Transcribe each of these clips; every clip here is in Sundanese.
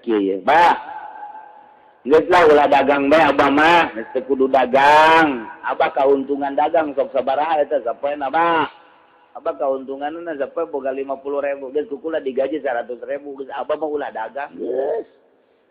kieu ye. Bah. Geus lah ulah dagang bae abah mah, geus teu kudu dagang. Abah kauntungan dagang sok sabaraha eta sapoe abah. Abah kauntunganna sapoe boga 50.000, geus ku kula digaji 100.000, geus abah mah ulah dagang. Geus.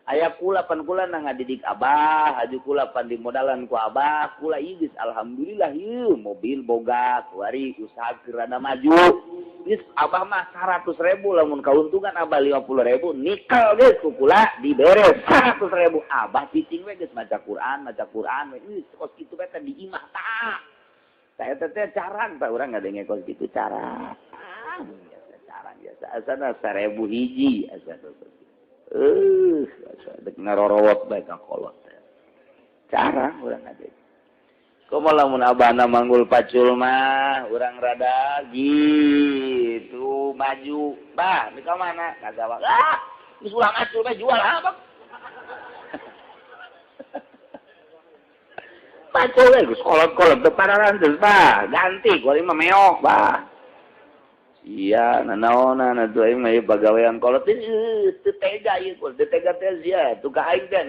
Aya kula pan kula na ngadidik abah, aju kula pan dimodalan ku abah, kula ieu geus alhamdulillah ieu mobil boga, kuari usaha keur rada maju. Geus abah mah 100.000 lamun kauntungan abah 50.000 nikel geus ku kula dibere 100.000. Abah cicing we geus maca Quran we geus kos kitu we teh di imah tah. Tah eta teh carang tah urang ngadenge kos kitu carang. Biasa carang biasa asana 1000 hiji asana. Asa dek ngarorowot bae ka kolot teh. Carang urang ngadenge. Komo lamun abahna manggul pacul mah urang rada gitu maju. Bah, di ka mana? Ka sawah. Ah, geus ulah macul bae jual ah, Bang. Pacul we geus kolot-kolot teu pararantes bah, ganti ku aing mah meok bah. Iya, nanaonan atuh aing mah ieu pagawean kolot teu tega ieu teu tega teh sia tuh ka aing teh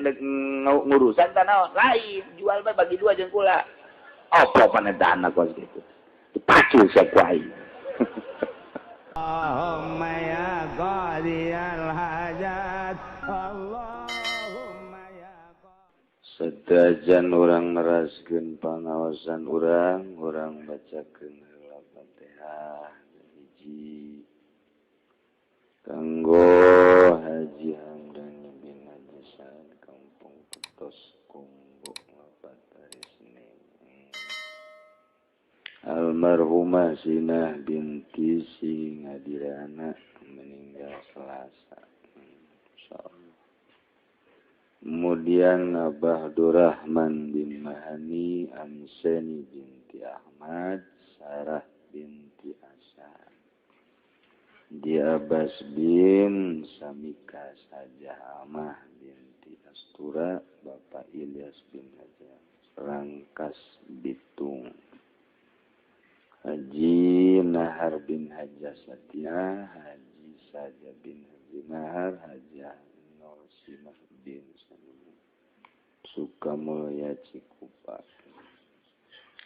ngurusan tah naon lain jual bae bagi dua jeung kula. Apa pan eta anak kos kitu. Dipacul sia ku aing. Allahumma ya qadiyal hajat Allahumma ya Sedajan urang neraskeun pangaosan urang, urang bacakeun heula Fatihah hiji kanggo Haji Hamdani bin Haji Saad Kampung Petos Kumbu wafat hari Senin. Almarhumah Sinah binti Singadirana meninggal Selasa. Insyaallah. Kemudian Abah Durrahman bin Mahani, Amseni binti Ahmad, Sarah binti Asa, Di Abbas bin Samika Sajah Amah binti Astura, Bapak Ilyas bin Hajar Rangkas Bitung, Haji Nahar bin Haja Satya, Haji Saja bin Haji Nahar, Haji Norsimah bin Salim Sukamulya Cikupa,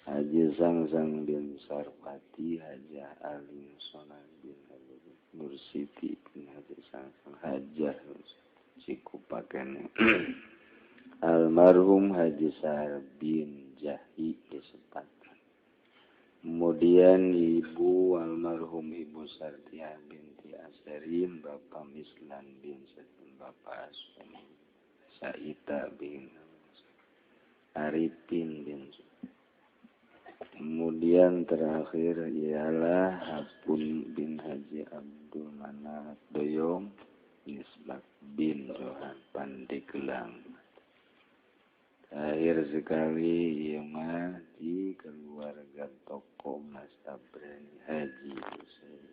Haji Sangsang bin Sarpati, Haji Alim Sonan bin Haji Nursiti bin Haji Sangsang, Hajah Cikupa kene. Almarhum Haji Sar bin Jahi di Sepatan. Kemudian Ibu almarhum Ibu Sartiah binti Asarin, Bapak Mislan bin Satin, Bapak Asumi Saita bin Arifin bin. Kemudian terakhir ialah Hapun bin Haji Abdul Manaf Doyong Misbak bin Johan Pandeglang. Terakhir sekali ieu mah di keluarga toko Mas Tabrani Haji Husein.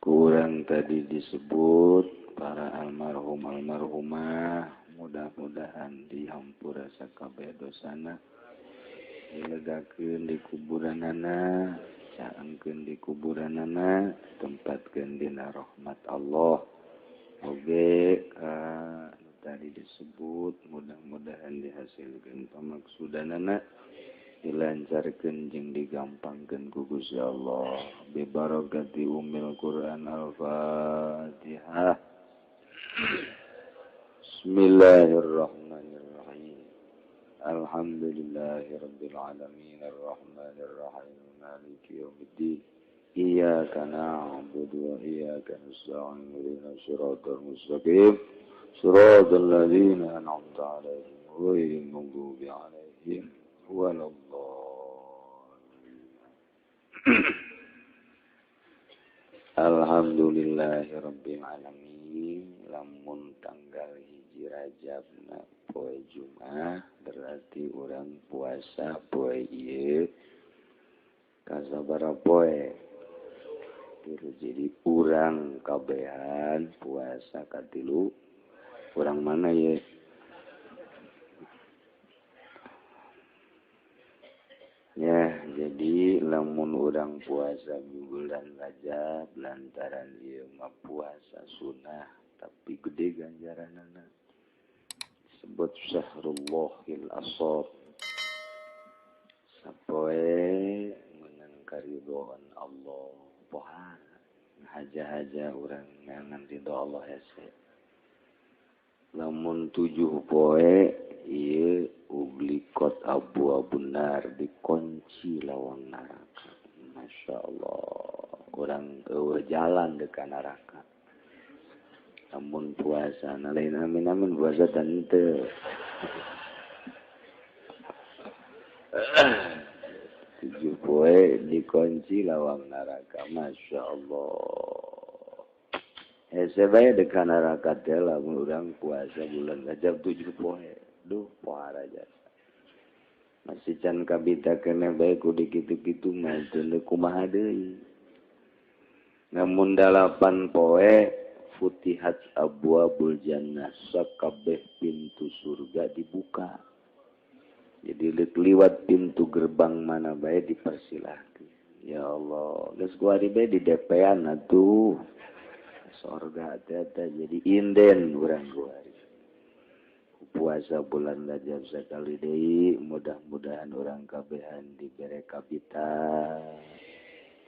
Kurang tadi disebut para almarhum almarhumah, mudah-mudahan dihampura sakabeh dosana, dilegakeun di kuburanana, caangkeun di kuburanana, tempatkeun dina rahmat Allah. Oge ka tadi disebut mudah-mudahan dihasilkeun pamaksudanana, dilancarkeun jeung digampangkeun ku Gusti Allah. Bi barakati umil Quran. Al-Fatihah. Bismillahirrahmanirrahim. Alhamdulillahirabbil alamin arrahmanirrahim maliki yaumiddin. Iyyaka na'budu wa iyyaka nasta'in ihdinas siratal mustaqim siratal ladzina an'amta 'alaihim ghairil maghdubi 'alaihim waladdallin. Alhamdulillahirabbil alamin. Lamun tanggal 1 Rajabna poe Jumat berarti urang puasa poe ieu kasabaraha poe. Jadi urang kabehan puasa katilu urang mana ye? Ya, jadi lamun urang puasa bulan Rajab lantaran ieu mah puasa sunah Tapi gede ganjaranana. Disebut Syahrullahil Asor. Sapoe menang karidhoan Allah. Pohara haja-haja urang ngangan ridho Allah hese. Lamun 7 poe ieu uglikot abu-abu nar dikunci lawang neraka. Masya Allah, urang eueuh jalan deuk ka neraka. Lamun puasa na lain amin amin puasa tante. 7 poe dikunci lawang neraka. Masya Allah. Hese bae deuk ka neraka teh lamun urang puasa bulan Rajab 7 poe. Duh pohara jasa. Masih can kabita kene bae ku dikitu-kitu mah teu kumaha deui. Namun 8 poe futihat abwabul jannah, sakabeh pintu surga dibuka. Jadi liwat pintu gerbang mana bae dipersilahkan. Ya Allah, geus kuari bae di DP-an atuh. Sorga teh jadi inden urang kuari. Puasa bulan Rajab sakali deui, mudah-mudahan urang kabehan dibere kabita.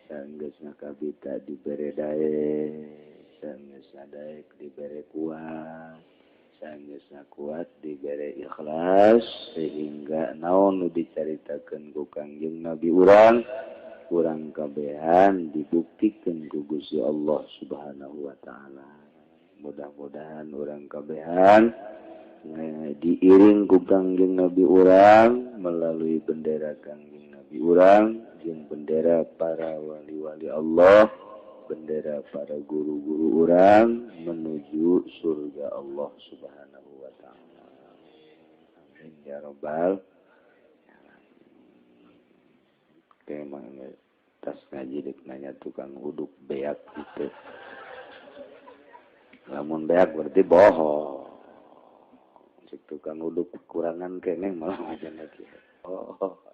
Sanggeusna kabita dibere daek, sanggeusna daek dibere kuat, sanggeusna kuat dibere ikhlas sehingga naon nu dicaritakeun ku Kangjeng Nabi urang, urang kabehan dibuktikeun ku Gusti Allah Subhanahu wa taala. Mudah-mudahan urang kabehan diiring ku Kangjeng Nabi urang melalui bendera Kangjeng Nabi urang jeung bendera para wali-wali Allah, bendera para guru-guru urang menuju surga Allah Subhanahu wa taala. Amin ya rabbal alamin. Emang tas ngaji dek nanya tukang uduk beak gitu. Lamun beak berarti bohong. Cek tukang uduk kekurangan keneh malah macam lagi. Oh.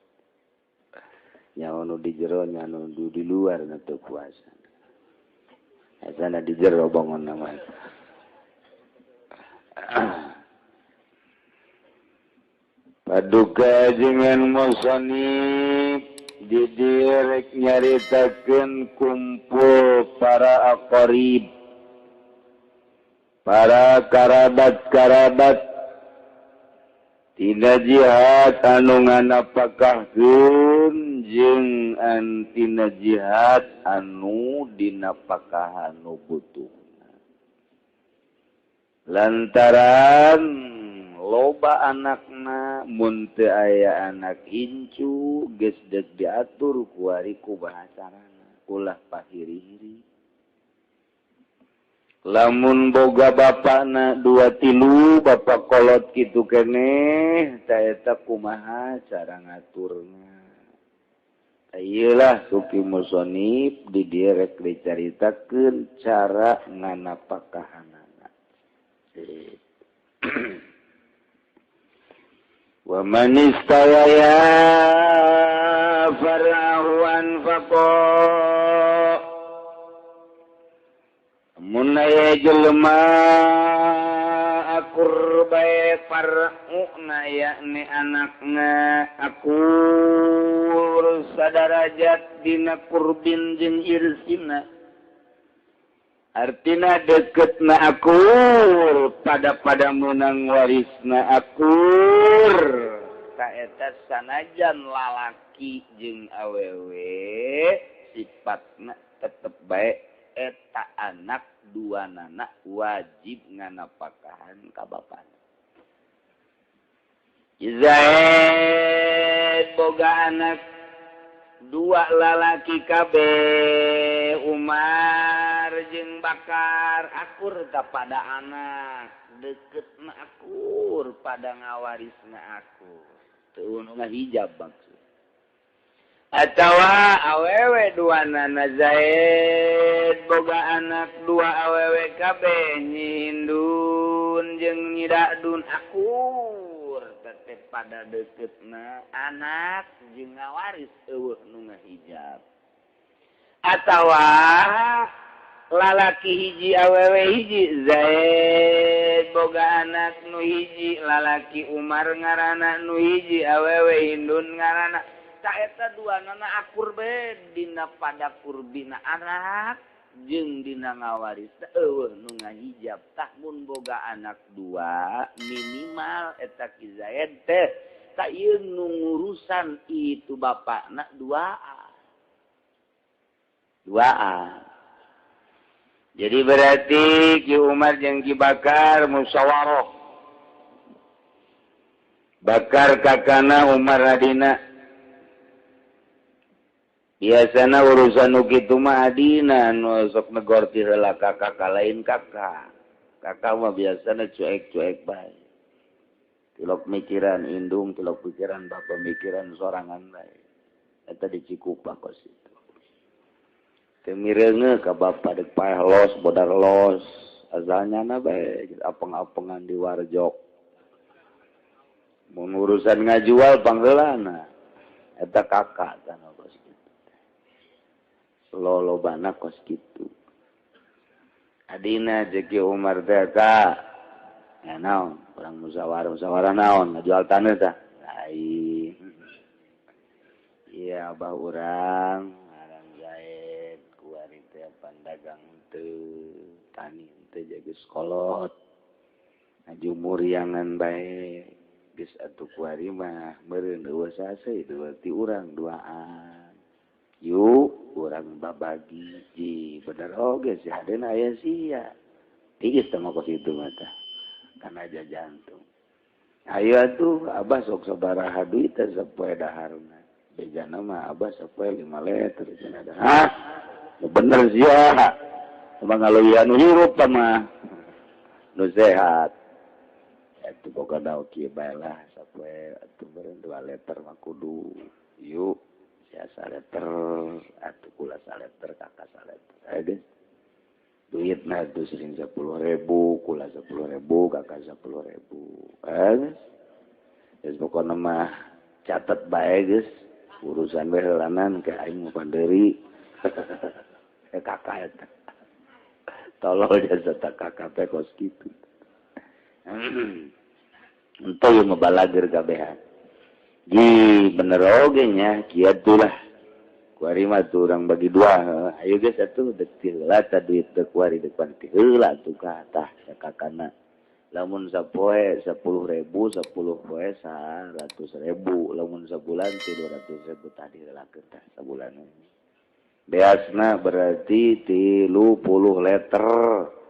Nyawa nu di jero nya nu di luar na teu puasa. Asana di jero bangun nama. Paduka jengan musonib didirek nyaritakeun kumpul para aqarib, para karabat-karabat tina jihad anu nganapakahkeun jeung antina jihad anu dinapakahan nu butuhna. Lantaran loba anakna mun teu aya anak incu geus deuk diatur kuari ku bahasarana ulah pahiri-hiri. Lamun boga bapakna 2 3 bapak kolot kitu keneh ta eta kumaha cara ngaturna. Iyalah suki musonib di dieu rek dicaritakeun cara nganapakahanana. Wa man istawaya farahu anfaqa. Mun aya jelema akur bae far'una yakni anakna akur sadarajat dina kurbin jeung irsina. Artina deketna akur pada menang warisna akur. Ta eta sanajan lalaki jeung awewe sifatna tetep bae eta anak dua nana wajib nganapakahan ka bapana. Zaid boga anak 2 lalaki kabeh Umar jeung Bakar akur kepada anak deketna akur pada ngawarisna akur teu nu ngahijab maksud. Atawa awewe dua nana Zaid boga anak 2 awewe kabeh nyindun jeung nyidadun akur tetep pada deketna anak jeung ngawaris eueuh nu ngahijab. Atawa Lalaki hiji, awewe hiji. Zaid boga anak nu hiji lalaki, Umar ngarana, nu hiji awewe, Hindun ngarana. Tah, eta dua nana akur be dina pada kurbina anak jeung dina ngawaris, euweuh nu ngahijab. Tah, mun boga anak dua minimal eta Ki Zaid teh tah ieu nu ngurusan itu bapakna dua dua. Jadi berarti Ki Umar jeung Ki Bakar musyawarah. Bakar kakana, Umar adina. Biasana urusan nu kitu mah adina nu sok negor ti heula kakak, lain kakak. Kakak mah biasana cuek-cuek bae. Tilok mikiran indung, tilok pikiran bapak, mikiran sorangan bae. Eta di Cikupa kos itu. Teu mireunge ka bapak dek paeh los bodar los asalnya na bae apeng-apengan di warjok. Mun urusan ngajual pangheulana eta kakak tanah kos kitu. Lolobana kos kitu. Adina jeung Ki Umar teh ka ya naon urang musyawarah, musyawarah naon? Ngajual tanah tah lain. Iya, abah urang ngaran Zaid, kuari teh dagang teu, tani teu, jaga sekolot aju muriangan bae geus atuh. Kuari mah meureun euweuh sase itu berarti urang duaan, yuk urang babagi. Ji, bener oge si hadena aya sia tiis teh mah kos itu mah tah kana aja jantung. Ayo atuh, abah sok sabaraha duit teh sapoe daharna? Bejana mah abah sapoe 5 liter cenah. Hah, bener sia emang ngaleuwihan nu hirup mah nu sehat. Itu boga daun kieu bae lah, sapoe atuh meureun 2 liter mah kudu. Yuk sia saliter atuh, kula saliter, kakak saliter. Ayo geus, duitna tuh sering 10.000, kula 10.000, kakak 10.000. Eh, geus pokona mah catet bae geus, urusan bae heulanan ke aing mah panderi. Eh, kakak eta tolol jasa tak kakak teh kos kitu. Entah ieu mah balager kabehan. Ji, bener oge nya kieu lah. Kuari mah tuh urang bagi dua. Ayo geus atuh, deuk ti heula tah duit teh kuari, deuk ti heula tuh ka tah sakakana. Lamun sapoe 10.000, 10 poe 100.000, lamun sabulan teh 200.000. Tadi heulakeun tah sabulan beasna berarti 30 liter.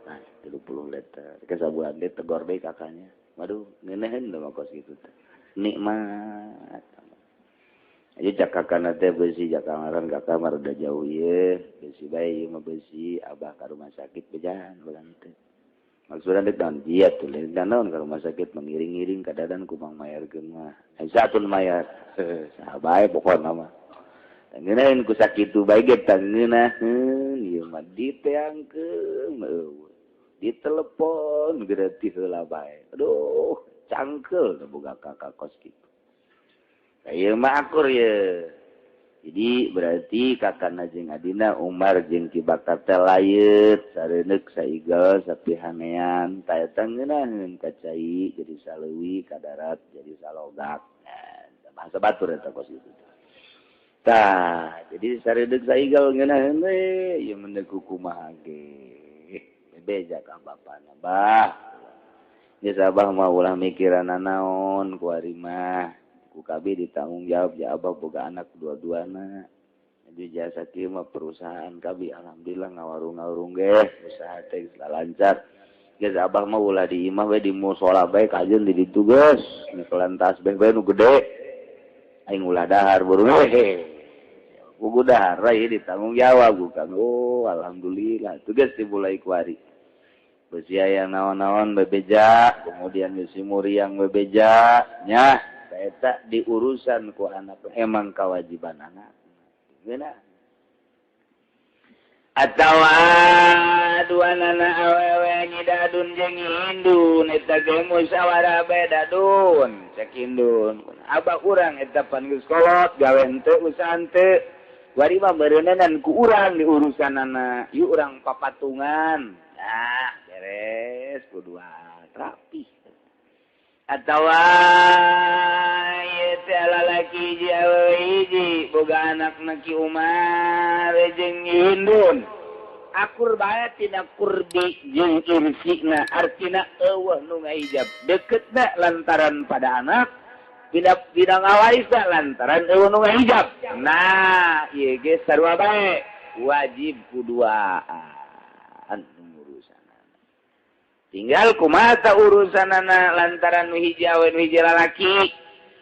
Nah, 30 liter ke sabulan teh tegor deui kakaknya. Waduh, ngeunaheun mah kos kitu teh, nikmat. Aja cak kakana teh besi kakak kakak mah udah jauh ye, besi bae ieu mah, besi abah ka rumah sakit bejaan bulan teh. Maksudna dek naon dia tuh lain naon ka rumah sakit mengiring-ngiring kadadan ku mang mayarkeun mah. Satun mayar. Saha bae pokona mah. Ngeunaheun ku sakitu bae ge tah ngeunaheun ieu mah, diteangkeun eueuh. Ditelepon gereti heula bae. Aduh, cangkeul boga kakak kos kitu. Ieu mah akur ye. Jadi berarti kakana jeung adina Umar jeung Ki Bakar teh layeut sareuneuh saigel sapihanean. Ta eta ngeunaheun ka cai jadi saleuwi, ka darat jadi salogak. Nah, bahasa batur eta kos kitu. Tah, jadi sareuneuh saigel ngeunaheun we ieu mah kumaha ge. Beja ka bapana, bah. Geus, abah mah ulah mikiran naon kuari mah. Ku kabeh ditanggung jawab ya, abah boga anak dua-duana. Jadi jasa kieu mah perusahaan kabeh alhamdulillah ngawarung-ngawarung ge usaha teh geus lancar. Geus, abah mah ulah di imah we, di musola bae kajeun di ditu geus. Nyekelan tasbih bae nu gede. Aing ulah dahar burung we. Buku dahar ieu ditanggung jawab ku Kang. Oh, alhamdulillah. Tugas dimulai kuari. Besi aya naon-naon bebeja, kemudian besi muriang bebeja, nya eta diurusan ku anak emang kewajiban anak. Geuna. Atawa dua nana awewe, Nyidadun jeung Hindun, eta ge musyawarah bae. Dadun, cek Hindun, abah urang eta pan geus kolot, gawe henteu, usaha henteu. Kuari mah meureunan ku urang di urusanana. Yuk urang papatungan. Nah, beres kuduan rapi. Atawa ieu teh lalaki hiji awewe hiji boga anakna Ki Umar jeung Hindun. Akur bae tina kurbi jeung irsina, artina eueuh nu ngaijab. Deketna lantaran pada anak, tidak ngawarisna lantaran eueuh nu ngaijab. Nah, ieu ge sarua bae wajib kuduaan urusanana. Tinggal kumaha urusanana lantaran nu hiji awewe nu hiji lalaki.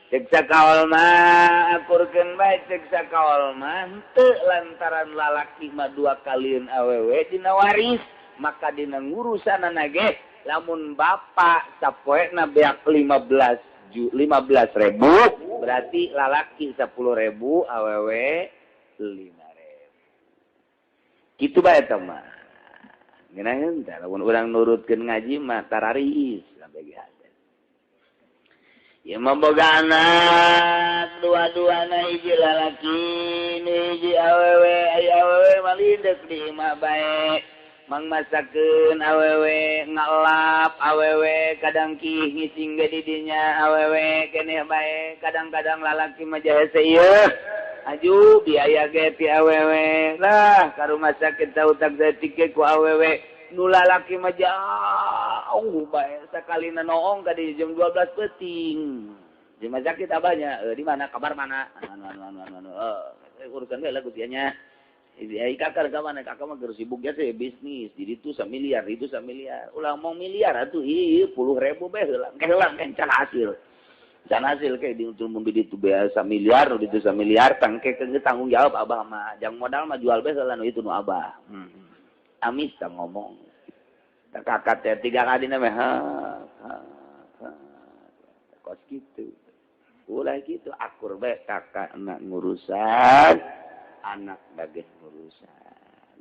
Cek sakaol mah akurkeun bae, cek sakaol mah henteu lantaran lalaki mah dua kalieun awewe dina waris, maka dina ngurusanana ge lamun bapak sapoena beak 15 ribu, berarti lalaki 10 ribu, awewe 5 ribu. Kitu bae eta mah. Ngeunaheun teh lamun urang nurutkeun ngaji mah tararis sampai ge. Ya boga anak dua-duana, hiji lalaki hiji awewe, aya awewe malindek di imah bae, mangmasakeun awewe, ngalap awewe, kadang ki ngising ge di dinya awewe keneh bae. Kadang-kadang lalaki mah hese ieu aju biaya ge ti awewe lah, ka rumah sakit utak saeutik ge ku awewe. Nu lalaki mah jauh bae, sakalina noong ka di jam 12 peuting di rumah sakit abahnya, di mana kabar mana anu anu anu anu anu urusan we lah ku nya. Iya, kakak ke mana? Kakak mah sibuk ya sih bisnis. Jadi itu miliar, itu miliar. Ulah mau miliar atuh, iya puluh ribu be heula. Heula can hasil. Can hasil kayak di mun di itu biasa miliar, di itu miliar, tangke ke tanggung jawab abah mah. Jang modal mah jual be heula nu itu nu abah. Amis tak ngomong. Tak kakak teh tiga kali nama ha, ha, ha. Kos gitu. Ulah gitu akur bae kakak anak ngurusan, anak bagian ngurusan.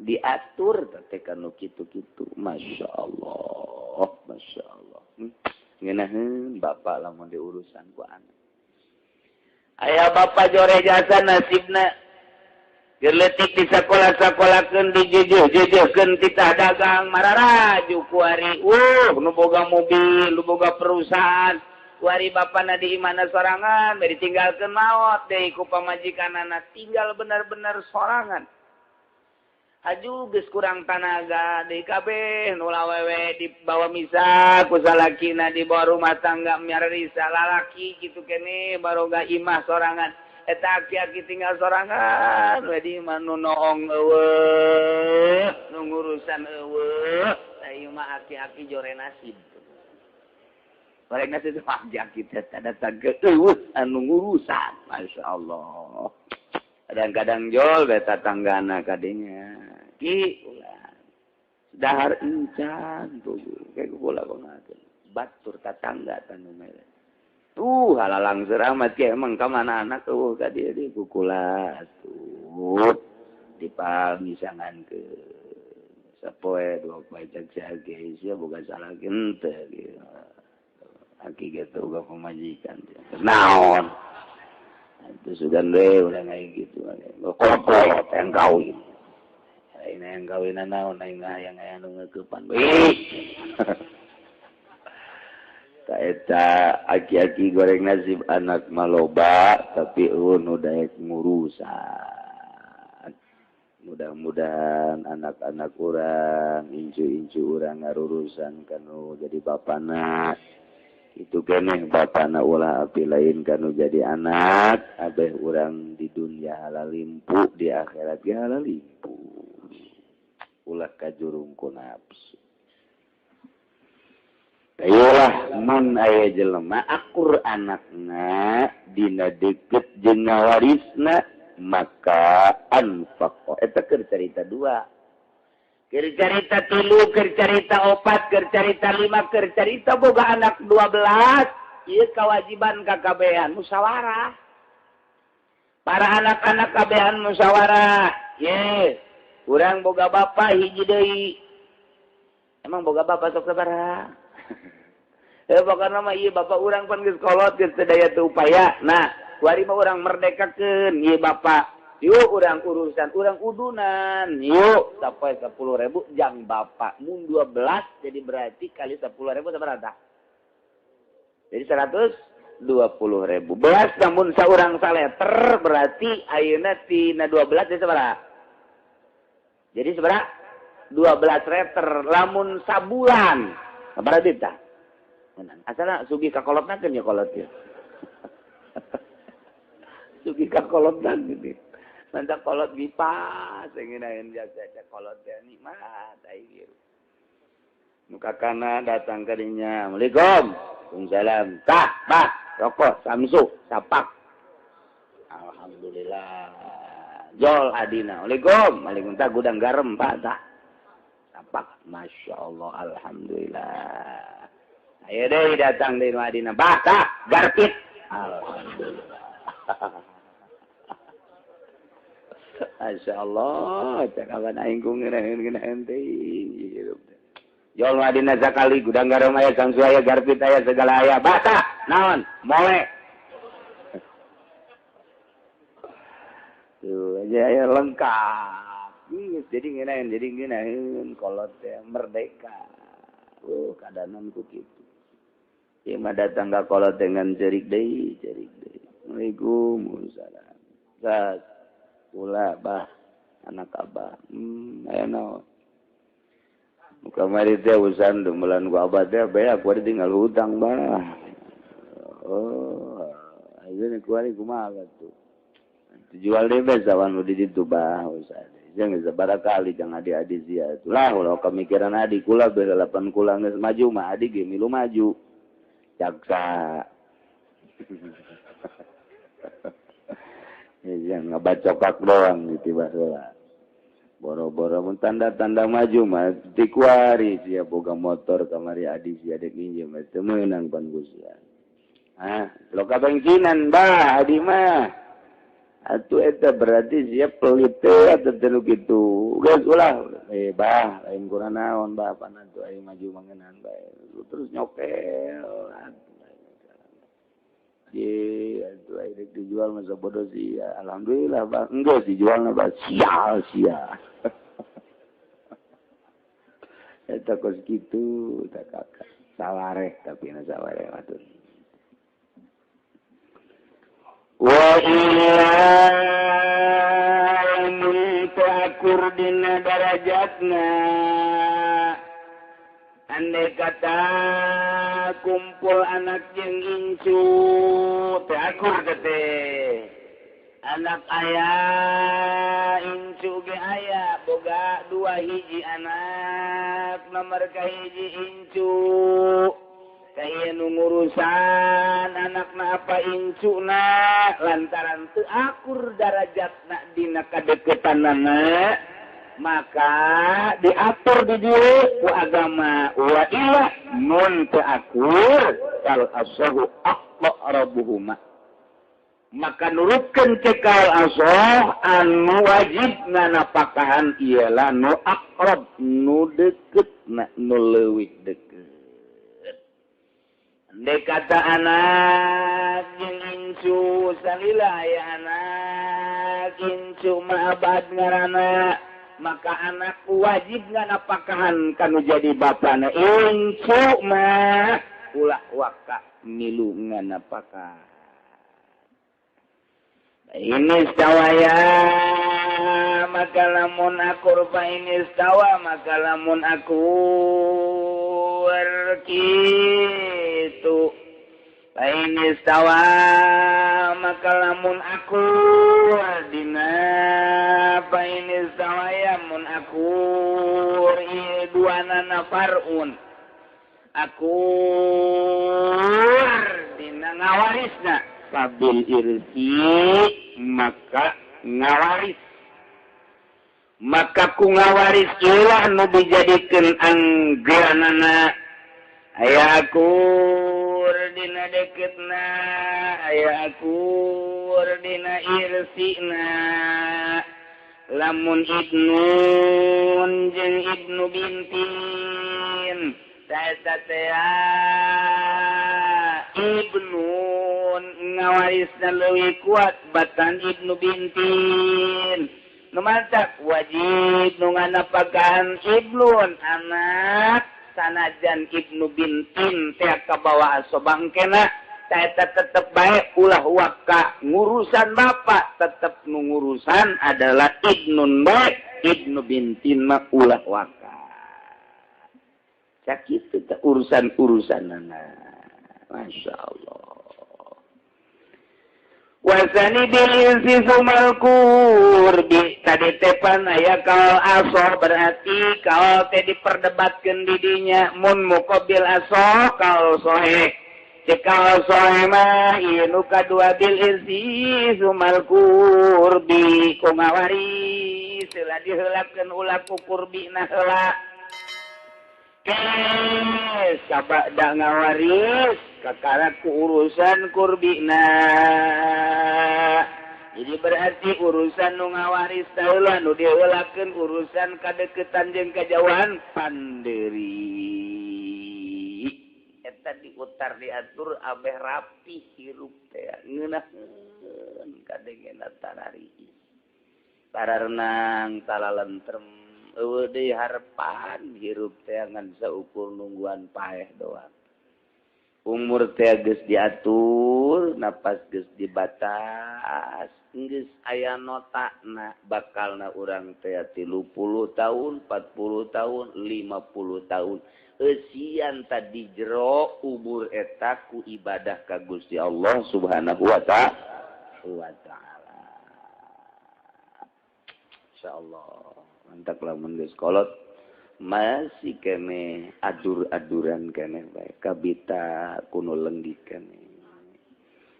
Diatur teh kanu kitu-kitu. Masya Allah, Masya Allah. Ngeunaheun bapak lamun diurusan ku anak. Aya bapak jore jasa nasibna. Geletik di sekolah-sekolahkeun, dijeujeuh-jeujeuhkeun, titah dagang mararaju kuari. Nu boga mobil, nu boga perusahaan. Kuari bapana di imahna sorangan, bari ditinggalkeun maot deui ku pamajikanana, tinggal benar-benar sorangan. Aju geus kurang tanaga deui kabeh nu awewe dibawa misah ku salakina, dibawa rumah tangga miarisa lalaki kitu keneh baroga imah sorangan. Eta aki-aki tinggal sorangan we di imah, nu noong eueuh, nu ngurusan eueuh. Tah ieu mah aki-aki jore nasib. Goreng nasib itu aki-aki teh datang ke eueuh anu ngurusan. Masya Allah. Kadang-kadang jol beta tanggana kadinya. Ki ulah. Dahar encan tuh kayak bola banget. Batur tatangga tanu mere. Tuh halalang seramat ki emang ka mana anak eueuh ka dieu di kukula tuh dipamisangan ke sapoe dua poe cek si sia boga salah henteu gitu. Aki gitu boga pamajikan naon itu sudah deh udah kayak gitu kolot yang kawin ini yang kawin naon aing mah yang aya nu ngeukepan. Eta aki-aki goreng nasib, anak maloba tapi eueuh nu daek ngurusan. Mudah-mudahan anak-anak urang, incu-incu urang ngarurusan kanu jadi bapana itu keneh, bapana ulah api lain kanu jadi anak. Abeh urang di dunia halalimpu, di akhirat ge halalimpu, ulah kajurung ku nafsu. Ayolah mun aya jelema akur anakna dina deket jeung ngawarisna maka anfaq. Eta keur carita dua, keur carita tilu, keur carita opat, keur carita lima, keur carita boga anak 12. Ieu kewajiban kakabehan musyawarah, para anak-anak kabehan musyawarah ye urang boga bapak hiji deui. Emang boga bapak sok sabaraha? Pokokna mah ieu bapak urang pan geus kolot, geus teu daya teu upaya. Nah, kuari mah urang merdekakeun ieu bapak. Yuk urang urusan urang udunan. Yuk sampai 10.000 jang bapak mun 12 jadi berarti kali 10.000 sabaraha? Jadi 120.000. Belas namun saurang saleter berarti ayeuna tina 12 jadi sabaraha? Jadi sabaraha? 12 liter lamun sabulan. Sabaraha duit tah? Asalna sugih ka kolotna keun ya kolot ieu. Sugih ka kolotna gitu. Mantap kolot gipas ngeunaheun jasa kolot teh nikmat aing ieu. Nu kakana datang ka dinya. Assalamualaikum. Waalaikumsalam. Tah, bah, rokok samsu, sapak. Alhamdulillah. Jol adina. Waalaikum. Waalaikumsalam gudang garam Pak tah. Sapak. Masya Allah, alhamdulillah. Ayo deui datang deui nu adina. Bah, tah, garpit. Alhamdulillah. Masya Allah, cakapan aing ku ngeunaheun-ngeunaheun teuing hirup teh. Jol adina sakali gudang garam aya samsu aya garpit aya segala aya. Bah, naon? Mole. Tuh aja aya lengkap. Jadi ngeunaheun kolot teh merdeka. Keadaan ku kitu. Ieu mah datang ka kolot dengan cerik deui, cerik deui. Waalaikumsalam. Sas. Ulah bah anak abah. Aya naon? Nu kamari teh urusan dumelan ku abah teh beak kuari tinggal hutang bah. Oh, ayeuna kuari kumaha atuh? Dijual deui bae sawan nu di ditu bah usaha. Jangan sabaraha kali jang adi-adi sia itulah ulah kemikiran adi kula bae 8 kula geus maju mah adi ge milu maju. Jaksa. Yang ngabacokak doang gitu baheula. Boro-boro mun tanda-tanda maju mah dikuari sia boga motor kamari adi sia dek minjem teu meunang pan ku sia. Hah, loka bengkinan bah adi mah. Atuh eta berarti sia pelit teh atuh teu kitu. Geus ulah bah lain kurang naon bah pan atuh aing maju mangenan bae. Terus nyokel. Ye, atuh aing dijual masa bodoh sia. Alhamdulillah bah. Enggeus dijualna bah sial sia. Eta kos kitu tah kakak. Sawareh tapi na sawareh atuh. Wa illa mun akur dina darajatna. Andai kata kumpul anak jeung incu teh akur teh. Anak aya incu ge aya boga 2 hiji anak nomor kahiji incu. Kaya nu ngurusan anakna apa incuna lantaran teu akur darajatna dina kadeukeutanana maka diatur di dieu ku agama wa illa mun teu akur kal asahu aqrabuhuma maka nurutkeun cekal asah anu wajib nganapakahan ialah nu aqrab nu deukeut na nu leuwih deukeut. Andai kata anak jeung incu salila aya anak incu mah abad ngaranna maka anak wajib nganapakahan kanu jadi bapana incu mah ulah waka milu nganapakahan. Ini istawaya maka lamun akur fa ini istawa maka lamun akur kitu fa ini istawa maka lamun akur dina fa ini istawa ya mun akur ieu duanana farun akur dina ngawarisna fabil irsi maka ngawaris maka ku ngawaris ilah nu dijadikeun anggeranana aya akur dina dekeutna aya akur dina irsina lamun ibnun jeung ibnu bintin ta eta teh ibnun ngawarisna leuwih kuat batan ibnu bintin. Nu mantak wajib nu nganapakan ibnun anak sanajan ibnu bintin teh kabawa asobah kena eta tetep bae ulah waka ngurusan bapak tetep nu ngurusan adalah ibnun bae ibnu bintin mah ulah waka. Sakitu teh urusan-urusanana. Masya Allah. Wasani bil insi sumal kurbi tadi tepan aya kal aso berarti kal teh diperdebatkeun di dinya mun muqabil aso kal soheh cekal soheh mah ieu nu kadua bil insi sumal kurbi ku ngawaris heula diheulakeun ulah ku kurbina heula kes sabada ngawaris kakara ku urusan kurbina. Jadi berarti urusan nu ngawaris heula nu diheulakeun urusan kadeukeutan jeung kajauhan panderi. Eta diutar diatur abeh rapi hirup teh ngeunaheun kadengena tarari. Tararenang talalentrem eueuh deui harepan hirup teh ngan saukur nungguan paeh doang. Umur teh geus diatur, napas geus dibatas, geus aya notana bakalna urang teh 30 tahun, 40 tahun, 50 tahun. Eusian tadi jero umur eta ku ibadah ka Gusti Allah Subhanahu wa ta'ala. Insyaallah. Mantak lamun geus kolot masih kene adur-aduran kene bae kabita kuno lenggih kene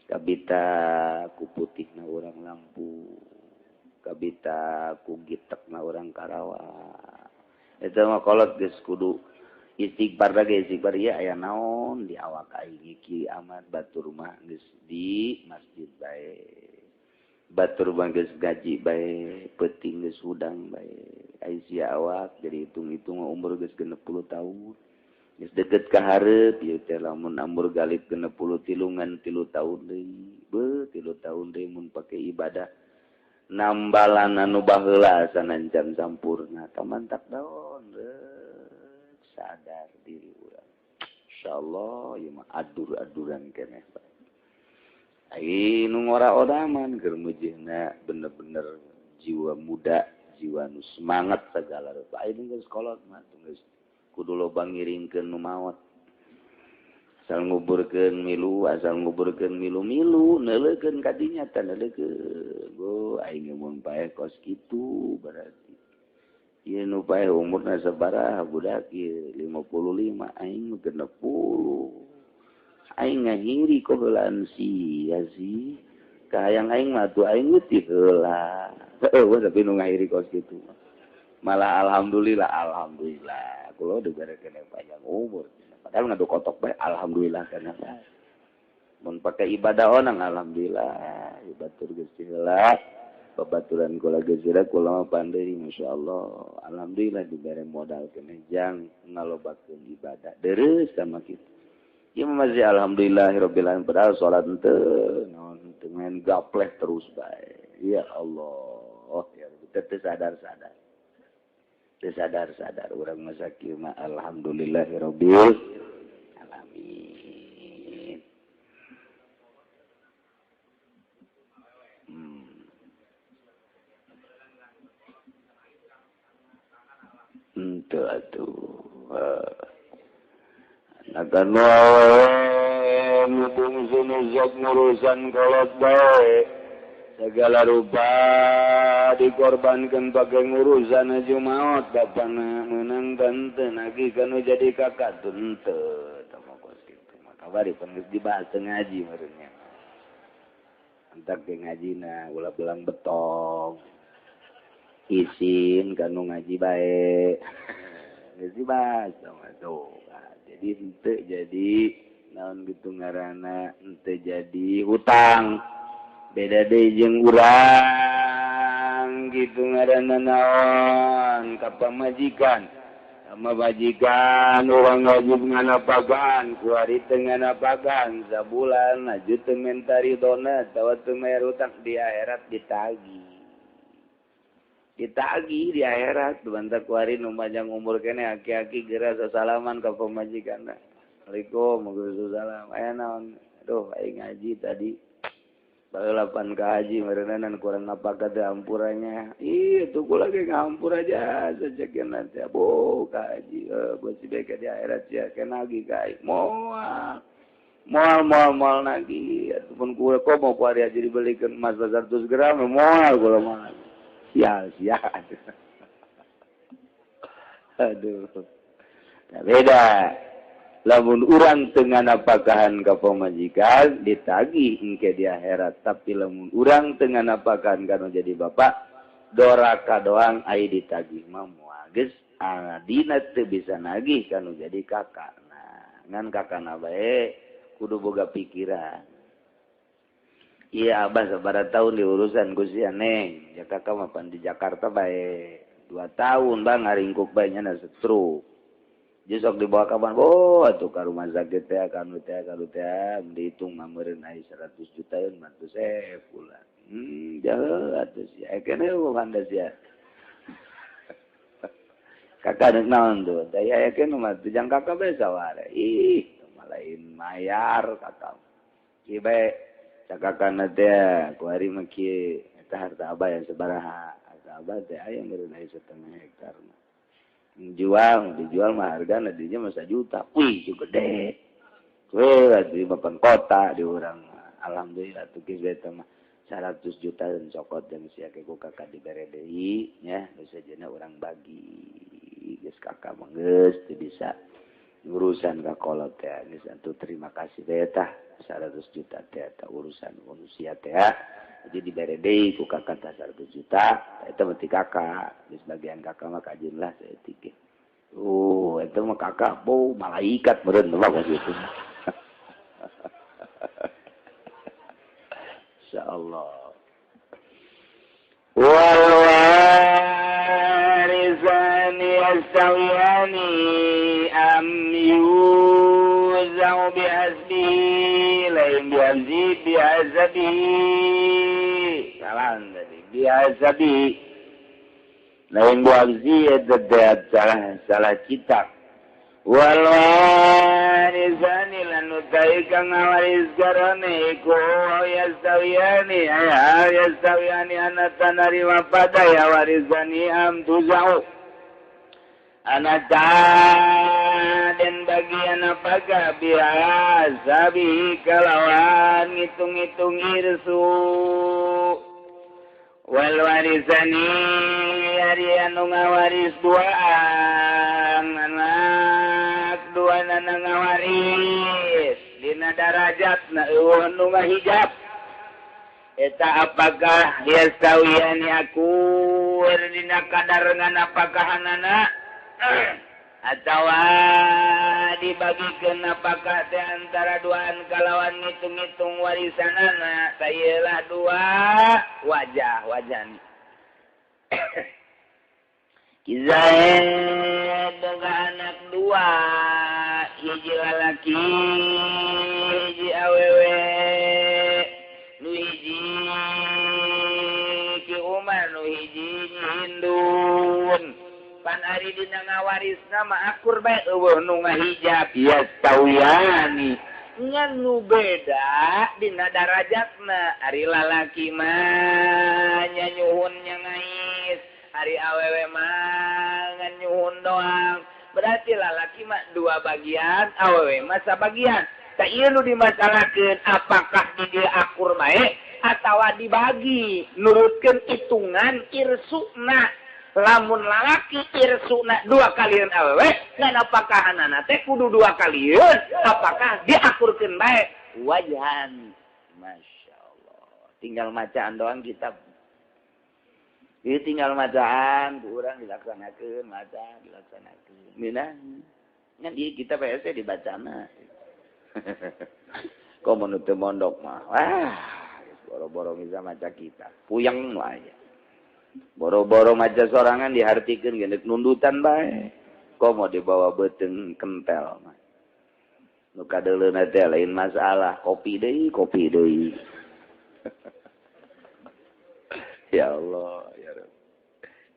kabita ku putihna urang lampu kabita ku gitekna urang Karawang eta mah kolot geus kudu istighfar lagi istighfar ieu aya naon di awak aing iki amat batur mah geus di masjid bae batur mah geus gaji bae peuting geus hudang bae ai sia awak jadi hitung-hitung umur geus 60 tahun geus deukeut ka hareup ieu teh lamun umur galip 63 ngan 3 tahun deui beuh 3 tahun deui mun pake ibadah nambalan anu baheula sanajan sampurna tamantak daon sadar diri urang insyaallah ieu mah adur-aduran keneh bae. Ai nu ngora-oraman keur mujihna bener-bener jiwa muda, jiwa nu semangat segala rupa. Ai geus kolot mah geus kudu loba ngiringkeun nu maot. Asal nguburkeun milu, asal nguburkeun milu-milu, neuleukeun ka dinya teh neuleukeun. Go aing mun paeh kos kitu berarti. Ieu nu paeh umurna sabaraha budak ieu 55 aing 60. Aing ngahiri kok heulaan sia sih. Kahayang aing mah tuh aing teh heula. Heueuh tapi nu ngahiri kos kitu. Malah alhamdulillah, alhamdulillah. Kula dibere keneh panjang umur. Padahal ngadu kotok bae alhamdulillah kana. Mun pake ibadah onang alhamdulillah, batur geus heula. Babaturan kula geus heula kula mah panderi masyaallah. Alhamdulillah dibere modal keneh jang ngalobakeun ibadah. Dereus sama kitu. Ya masih alhamdulillahirabbil alamin padahal salat henteu naon henteu main gapleh terus bae. Ya Allah, ya teu sadar-sadar. Teu sadar-sadar urang mah sakieu mah alhamdulillahirabbil alamin. Henteu atuh. Akan ngurusan kolot bae segala rupa dikorbankan pakai ngurusan aja maot bapana menang tante nagih kanu jadi kakak tente tama kos kitu mah kabari pan geus dibahas teu ngaji meureunnya entak ge ngajina ulah belang betong isin kanu ngaji bae geus dibahas sama tuh. Jadi ente jadi naon gitu ngaranna ente jadi hutang beda deui jeung urang gitu ngaranna naon ka pamajikan Sama bajikan urang wajib nganapakan, kuari teu nganapakan, sabulan aju teu menta ridona atawa teu mayar utang di akhirat ditagih. Ditagih di akhirat bantak kuari nu panjang umur keneh aki-aki geura sasalaman ka pamajikanna. Assalamualaikum, waalaikumsalam. Aya naon? Aduh, aing ngaji tadi. Baheula pan ka haji meureunan kurang napakah teh ampurannya. Ih, tuh kula ge ngampur aja sajekeun teh. Bo ka haji, beusi bae di akhirat sia ke nagih ka aing. Moal. Moal moal moal nagih ataupun kula kok mau ku ari haji dibelikeun emas 100 gram moal kula mah. Sial sia. Aduh. Nah, beda. Lamun urang teu nganapakahan ka pamajikan ditagih engke di akhirat, tapi lamun urang teu nganapakahan kana jadi bapak doraka doang ai ditagih mah moal geus adina teu bisa nagih kanu jadi kakak. Nah, ngan kakana bae kudu boga pikiran. Iya abah sabaraha tahun diurusan ku si Neng, ya kakak mah pan di Jakarta bae 2 tahun bang ngaringkuk bae nya stroke. Jadi sok dibawa kapan? Oh, atuh ka rumah sakit teh, kanu teh, kanu teh, dihitung mah meureun aya 100 juta yeun mah teu sebulan. Jauh atuh sia. Keneh handa sia. Kakak deuk naon tuh? Tah aya keneh mah teu jang kakak bae saware. Ih, lain mayar kakak. Kieu bae cakakana teh ku ari mah kieu eta harta abah yang sabaraha. Harta abah teh aya meureun aya setengah hektar mah. Jual, dijual mah harga dinya mah 1 juta. Wih, gede. Weh, di papan kota di urang. Alhamdulillah tuh geus eta mah 100 juta dan cokot dan sia ke ku kakak dibere deui nya, geus sajena urang bagi. Geus kakak mah geus teu bisa urusan ka kolot teh. Geus atuh terima kasih teh tah 100 juta teh eta urusan manusia teh. Jadi dibere deui ku kakak tah 100 juta, eta mah ti kakak. Geus bagian kakak mah kajeun lah saeutik ge. Oh, eta mah kakak bau malaikat meureun mah kitu. Insyaallah. Wal warisani yastawiyani am yuzau bihasbihi lain bihazi bihazabihi. Salah tadi bihazabihi lain bihazi eta salah salah kitab. Wal warisani lan utai kang ngawaris garane iku yastawiyani ay yastawiyani anata narima pada ya warisani am tuzau anata dan bagian apakah biasa bi kalawan ngitung-ngitung irsu wal warisani ari anu ngawaris duaan anak dua nana ngawaris dina darajatna eueuh nu ngahijab eta apakah yastawiyani akur dina kadar nganapakahanana atawa dibagikeun apakah teh antara duaan kalawan ngitung-ngitung warisanana tah dua wajah wajani Kizaid boga anak dua hiji lalaki hiji awewe nu hiji Ki Umar nu hiji Hindun pan ari dina ngawarisna mah akur bae eueuh nu ngahijab yastawiyani ngan nu beda dina darajatna ari lalaki mah nyanyuhun nya ngais ari awewe mah ngan nyuhun doang berarti lalaki mah dua bagian awewe mah sabagian tah ieu nu dimasalahkeun apakah di dieu akur bae atawa dibagi nurutkeun hitungan irsuna lamun lalaki irsuna dua kalian awewe ngan apakah anana teh kudu dua kalian apakah diakurkeun bae wajhan masyaallah tinggal macaan doang kitab ieu tinggal macaan ku urang dilaksanakeun maca dilaksanakeun minah ngan ieu kitab hese dibacana komo nu teu mondok mah wah boro-boro bisa maca kitab puyeng wae boro-boro maca sorangan dihartikeun geus nundutan bae. Komo dibawa beuteung kentel mah. Nu kadeuleuna teh lain masalah, kopi deui, kopi deui. Ya Allah, ya Rabb.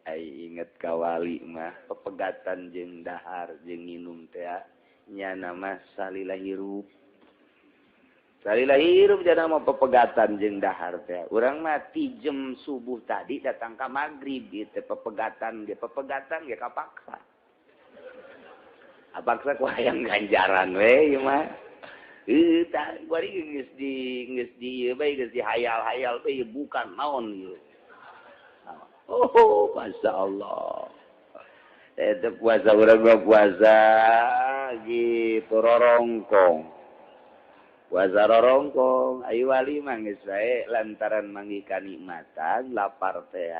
Ai inget ka wali mah pepegatan jeung dahar jeung nginum teh nyana mah salila hirup. Salila hirup jana mah pepegatan jeung dahar teh. Urang mah ti jam subuh tadi datang ka magrib ieu teh pepegatan ge kapaksa. Apaksa ku hayang ganjaran we ieu mah. Tah kuari geus di ieu bae geus dihayal-hayal bae bukan naon ieu. Oh, Masya Allah. Itu puasa urang mah puasa gitu rorongkong. Puasa rorongkong, ayo wali mah geus wae lantaran manggih kanikmatan lapar teh.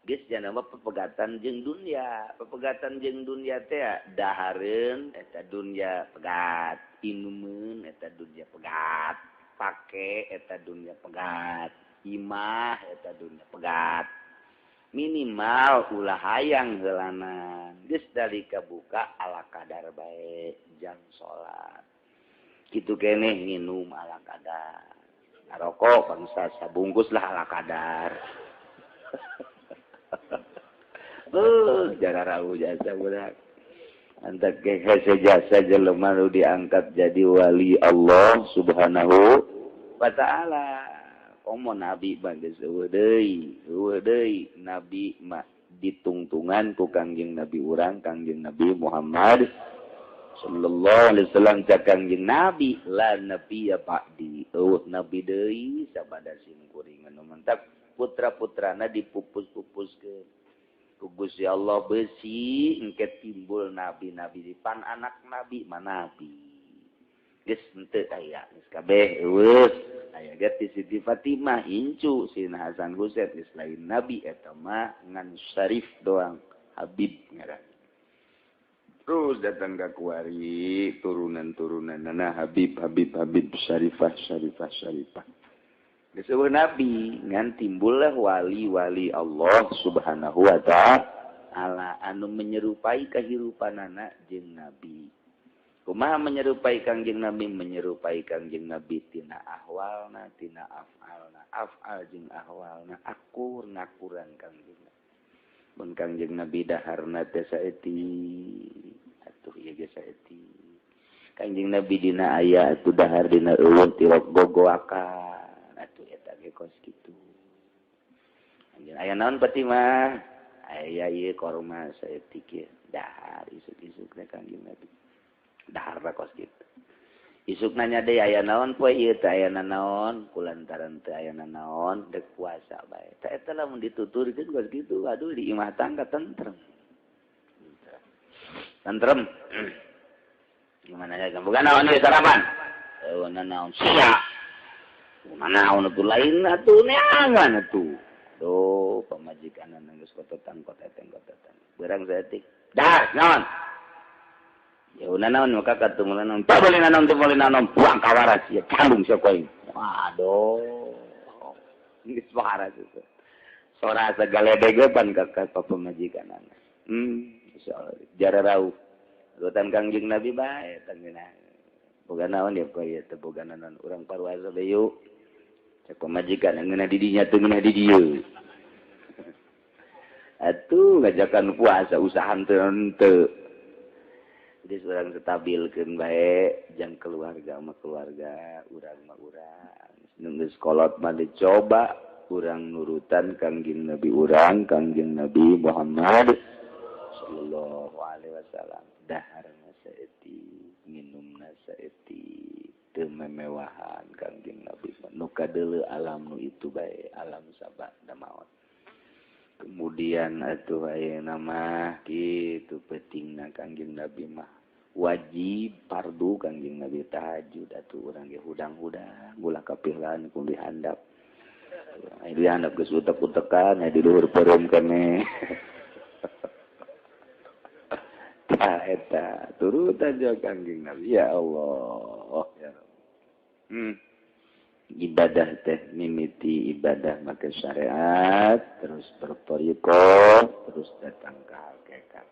Geus jana mah pepegatan jeung dunya, pepegatan jeung dunya teh dahareun eta dunya pegat, inumeun eta dunya pegat, pake eta dunya pegat, imah eta dunya pegat. Minimal ulah hayang heulanan. Geus dalika buka ala kadar bae jam salat. Kitu keneh nginum ala kadar. Ngarokok bangsa sabungkus lah ala kadar. Jara rau jasa budak. Antak hese jasa jelema nu diangkat jadi wali Allah Subhanahu wa taala. Komo nabi mah geus eueuh deui nabi mah ditungtungan ku Kangjeng Nabi urang Kangjeng Nabi Muhammad sallallahu alaihi wasallam. Cak Kangjeng Nabi la nabiyya ba'di, eueuh nabi deui sabada sim kuring anu mantap putra-putrana dipupus-pupuskeun ku Gusti Allah besi engke timbul nabi-nabi di pan anak nabi mah nabi geus henteu aya geus kabeh eueuh aya ge ti Siti Fatimah incu Sina Hasan Husain geus lain nabi eta mah ngan syarif doang habib ngaran. Terus datang ka kuari turunan-turunanna habib habib habib syarifah syarifah syarifah. Geus eueuh nabi ngan timbullah wali-wali Allah Subhanahu wa taala anu menyerupai kahirupanana jeung nabi. Kumaha menyerupai Kangjeng Nabi? Menyerupai Kangjeng Nabi tina ahwalna, tina af'alna, af'al jeung ahwalna akur ngakuran Kangjeng Nabi. Mun Kangjeng Nabi daharna teh saeutik, atuh ieu ge saeutik. Kangjeng Nabi dina aya atuh dahar dina eueuh tirok gogoakan, atuh eta ge kos kitu. Anjeun aya naon peti mah? Aya ieu korma saeutik ieu, dahar isuk-isuk teh Kangjeng Nabi. Dahar kos gitu. Isuk nanya deui aya naon poe ieu teh aya naon, kulantaran teh aya naon dek puasa bae. Tah eta lamun dituturkeun kos kitu, aduh di imah tangga tentrem. Tentrem. Gimana ya? Bukan naon ieu sarapan. Eueuh naon sia. Kumaha naon atuh lain atuh neangan atuh. Duh, pamajikanna geus kototan koteteng kotetan. Beurang saeutik. Dahar naon? Ya udah naon maka ketemu naon. Tak boleh naon, tak boleh naon. Buang kawaras ya candung sia koing. Waduh. Geus waras itu. Sora sagaledegepan ka pamajikanana. Insyaallah jara rauh. Rutan Kangjeng Nabi bae tanggeuna. Boga naon ya koe teh boga naon urang paruasa bae yuk. Cek pamajikan ngeunah di dinya teu ngeunah di dieu. Atuh ngajakan puasa usaha teu henteu. Jadi urang stabilkeun bae jang keluarga mah keluarga, urang mah urang. Nu geus kolot mah dicoba urang nurutan Kangjeng Nabi urang, Kangjeng Nabi Muhammad sallallahu alaihi wasallam. Daharna saeutik, minumna saeutik, teu memewahan Kangjeng Nabi. Nu kadeuleu alam nu itu bae, alam sabah da maot. Kemudian atuh ayeuna mah kitu pentingna Kangjeng Nabi mah wajib fardu Kangjeng Nabi tahajud atuh urang ge hudang-hudang ulah kapihlan ku dihandap. Aya dihandap geus utek-utekan aya di luhur peureum keneh. Tah eta turutan jeung Kangjeng Nabi ya Allah ya Rabb. Ibadah teh mimiti ibadah make syariat terus berthariqah terus datang ke hakikat.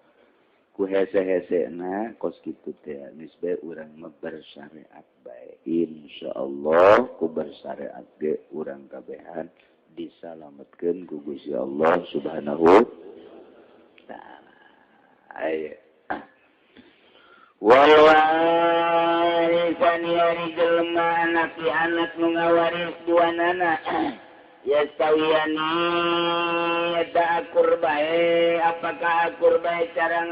Ku hese-hesena kos kitu teh geus bae urang mah bersyariat bae. Insyaallah ku bersyariat ge urang kabehan disalametkeun ku Gusti Allah Subhanahu taala. Ayo. Wal warisan yari jelema anak di anak nu ngawaris duanana yastawiyani eta akur bae apakah akur bae cara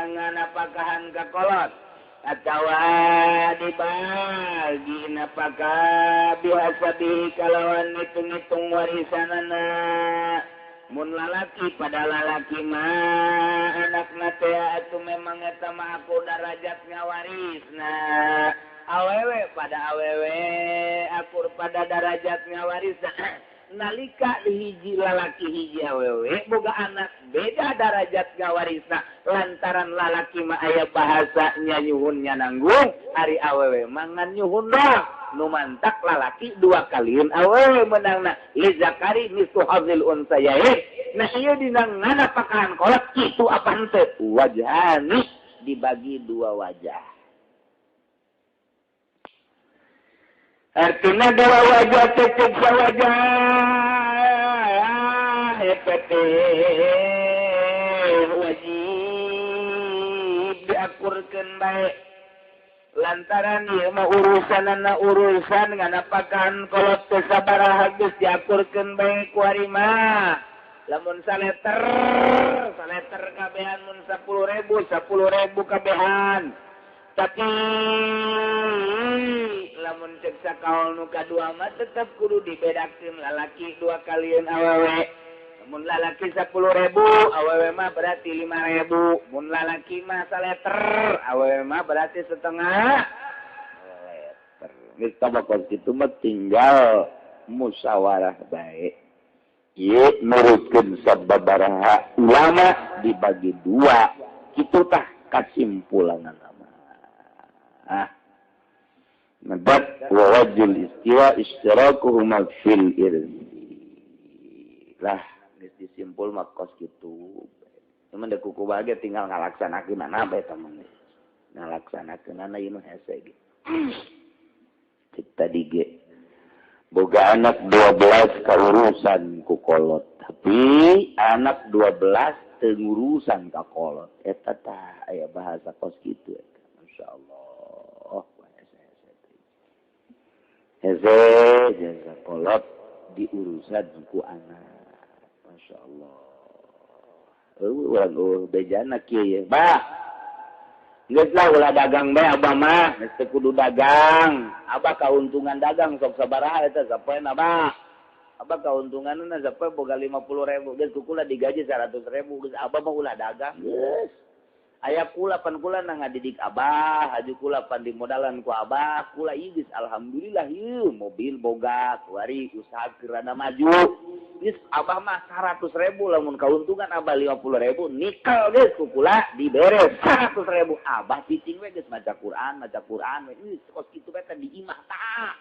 nganapakahan ka kolot atawa dibagi napakah bihasabihi kalawan ngitung-ngitung warisanana. Mun lalaki pada lalaki mah anakna teh atuh memang eta mah aku darajat ngawarisna. Awewe pada awewe akur pada darajat ngawarisna. Nalika hiji lalaki hiji awewe boga anak beda darajat ngawarisna lantaran lalaki mah aya bahasa nyuhunnya nanggung ari awewe mah ngan nyuhun doang. Nu mantak lalaki dua kalian awewe menangna lizakari mislu hadzil unsayain. Nah ieu dina nganapakahan kolot kitu apa henteu wajhani dibagi dua wajah. Artinya dua wajah tetep wajah eta teh wajib diakurkeun bae lantaran ieu mah urusanana urusan nganapakan kolot teh sabaraha geus diakurkeun bae ku ari mah. Lamun saleter saleter kabehan mun 10.000 10.000 kabehan. Tapi lamun cek sakaol nu kadua mah tetep kudu dibedakeun lalaki dua kalian awewe. Mun lalaki 10.000 awewe mah berarti 5.000. Mun lalaki mah saleter awewe mah berarti setengah liter. Geus tabakos kitu mah tinggal musyawarah bae. Ieu nurutkeun sababaraha ulama dibagi dua. Kitu tah kasimpulanna. Ah. Nabat wa wajul istiwa ishtirakuhuma fil irsi. Lah geus disimpul mah kos kitu. Cuman da kuku bae tinggal ngalaksanakeunana bae teman. Ngalaksanakeunana ieu nu hese ge. Cek tadi ge boga anak 12 kaurusan ku kolot, tapi anak 12 teu ngurusan ka kolot. Eta tah aya bahasa kos kitu eta. Masyaallah. Hese jasa kolot diurusan ku anak. Masya Allah. Urang bejana kieu ye. Bah. Geus lah ulah dagang bae abah mah, geus teu kudu dagang. Abah kauntungan dagang sok sabaraha eta sapoena abah. Abah kauntunganna sapoe boga 50.000, geus ku kula digaji 100.000, geus abah mah ulah dagang. Geus. Aya kula pan kula na ngadidik abah, haju kula pan dimodalan ku abah, kula ieu geus alhamdulillah ieu mobil boga, kuari usaha keur maju. Geus abah mah 100.000 lamun kauntungan abah 50.000 nikel geus ku kula dibere 100.000 abah cicing we geus maca Quran we geus kos kitu we teh di imah tah.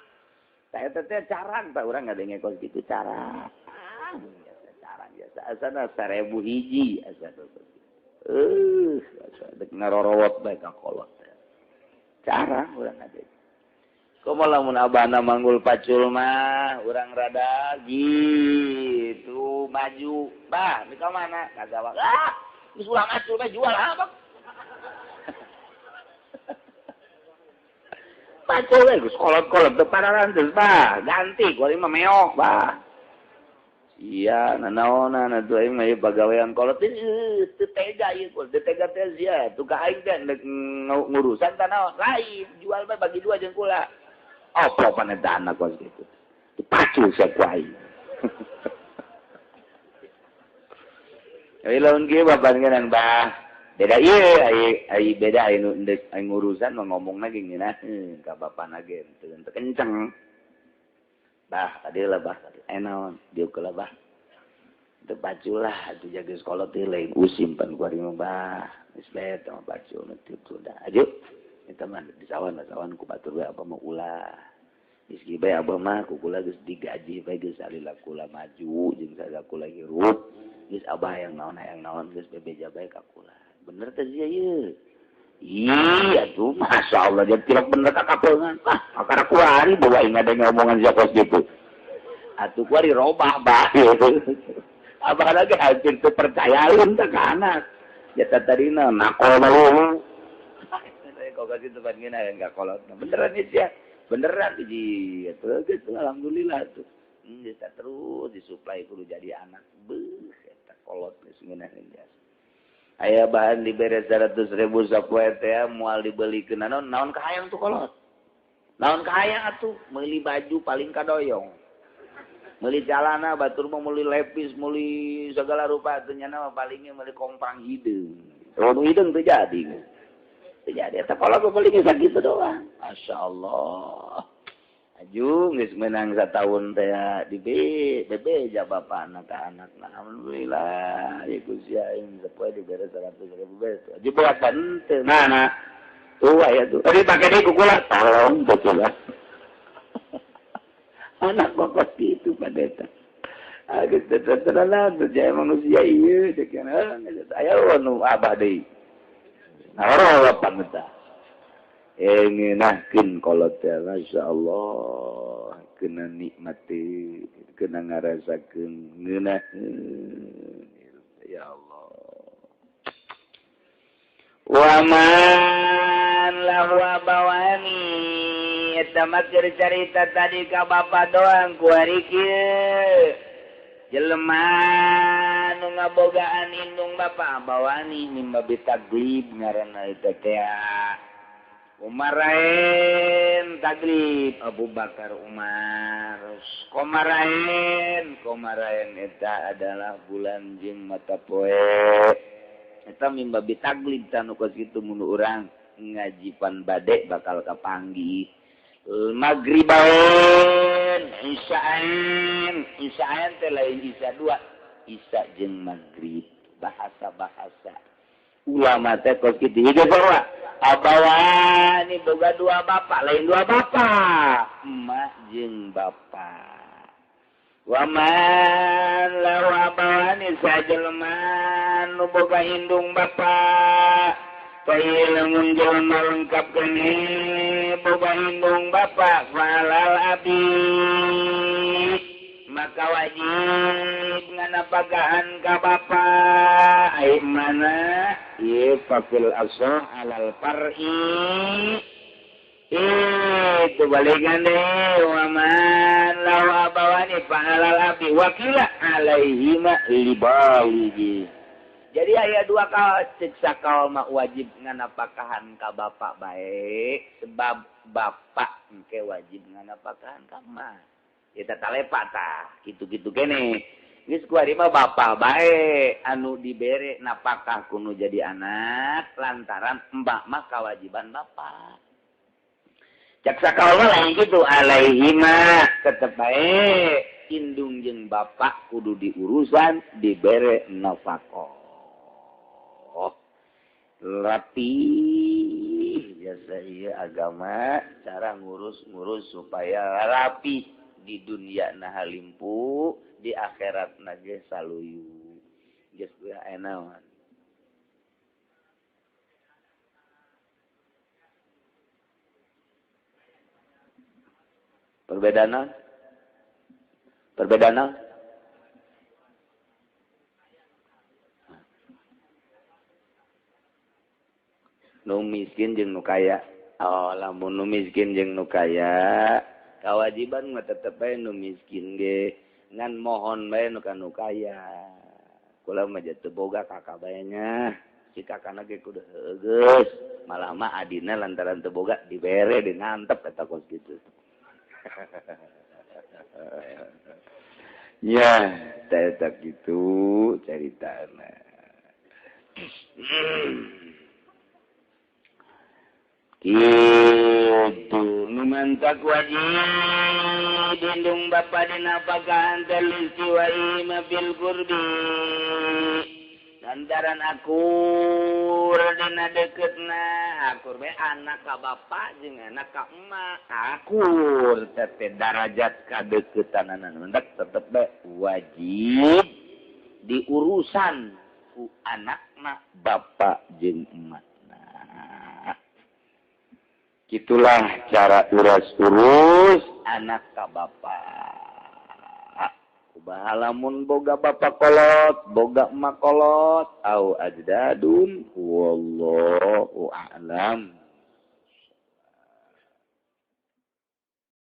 Tah eta teh carang tah urang ngadenge kos kitu cara. Ah, biasa carang biasa asana 1000 hiji asana. Dek ngarorowot bae ka kolot. Cara urang ade. Komo lamun abahna manggul pacul mah urang rada gitu maju. Bah, di ka mana? Ka sawah. Ah, geus ulah macul bae jual ah, Bang. Pacul we geus kolot-kolot teu pararantes, bah. Ganti ku ari mah meok, bah. Iya, nanaonan atuh aing mah pagawean kolot teu tega ieu kul, teu tega teh sia, tuh ka aing teh ngurusan tanaon, lain jual bae bagi dua jeung kula. Apa pan eta anak kos kitu. Dipacul sia ku aing. Euy lamun kieu bapan geunang bah. Beda ieu ai beda anu endek ngurusan mah ngomongna ge ngeunaheun ka bapana ge teu kenceng. Bah, tadi lah bah, naon, diuk lah bah. Teu paculah atuh jaga sekolah teh lain usim pan ku ari mah bah. Geus bae teh mah pacul teu udah. Aju. Eta mah di sawan ku batur we abah mah ulah. Geus kieu bae abah mah ku kula geus digaji bae geus alila kula maju jeung sada kula hirup. Geus abah hayang naon geus bebeja bae ka kula. Bener teh sia ieu. Iya tuh, masya Allah dia tilok bener ka kapeungan. Ah, kakara kuari bawa aing ada ngomongan sia kos kitu. Atuh kuari robah bae. Abah lagi hampir teu percayaeun teh ka anak. Ya tadina nakol mah. Kok kasih tempat ngina yang gak kolot. Beneran nih ya. Beneran hiji atuh geus alhamdulillah tuh. Bisa terus disuplai kudu jadi anak. Beuh eta kolot geus ngeunaheun jasa. Aya bahan dibere 100.000 sapoe teh moal dibelikeun naon naon kahayang tuh kolot. Naon kahayang atuh meuli baju paling kadoyong. Meuli calana batur mah meuli lepis meuli segala rupa atuh nyana mah palingnya meuli komprang hideung. Nu hideung teu jadi. Teu jadi eta kolot mah paling sakitu doang. Masyaallah. Aju geus meunang sataun teh di bebe ja bapana ka anakna alhamdulillah ieu ku sia aing sapoe dibere 100.000 beres. Aju berat henteu nah tuh aya tuh. Tadi pake deui ku kula tolong betul lah. Anak kokos kitu padeta. Ah geus teu terang teu jaya manusia ieu cek aya nu abah deui. Nah, paneta. Ngeunahkeun kolot teh masyaallah kena nikmati kena ngarasakeun ngeunaheun ya Allah wa man lahu abawani eta mah keur carita tadi ka bapa doang kuari kieu jelema nu ngabogaan indung bapa abawani mimba bitaglib ngaranna eta teh Umarain taglib Abu Bakar Umar Komarain Komarain eta adalah bulan jeung mata poe eta mimba bitaglib tanu kos kitu mun urang ngajipan bade bakal kapanggih magribain isya'ain isya'ain teh lain isya dua isya jeung magrib bahasa-bahasa ulama teh kos kitu hiji sarua abawani boga dua bapak lain dua bapak emak jeung bapak waman lahu abawani sajelema nu boga indung bapak Pai lamun jelema lengkap keneh boga indung bapak falal abi maka wajib nganapakahan ka bapak ai mana ieu fafil asah alal far'i itu balikan deh waman lahu abawani fa'alal abi wakila alaihima libaligi. Jadi aya dua kaul cek sakaul mah wajib nganapakahan ka bapak bae sebab bapak engke wajib nganapakahan ka emak. Eta talepa tah kitu-kitu kene. Geus kuari mah bapak bae anu dibere napakah kuno jadi anak lantaran emak mah kewajiban bapak. Cek sakaul mah lain kitu alaihima tetep bae indung jeung bapak kudu diurusan dibere nafkah. Rapi biasa iya agama cara ngurus-ngurus supaya rapi di dunia nah limpu di akhirat na ge saluyu geus enawan. Perbedaan perbedaan nu miskin jeung nu kaya. Oh, lamun nu miskin jeung nu kaya kewajiban mah tetep bae nu miskin ge ngan mohon bae nu ka nu kaya. Kula mah teu boga kakak bae nya. Si kakana ge kudu heugeus. Malah mah adina lantaran teu boga dibere di ngantep eta kos kitu. Ya, eta kitu caritana. Kitu nu mantak wajib indung bapa dina pakahan telistiwai bil qurbi lantaran akur dina deketna akur bae anak ka bapa jeung anak ka emak akur teh darajat kadeukeutanana mendak tetep bae wajib diurusan ku anak anakna, bapak jeung emakna. Itulah cara urus-urus anak ka bapak. Kumaha lamun boga bapak kolot, boga emak kolot, au ajdadun, wallahu a'lam.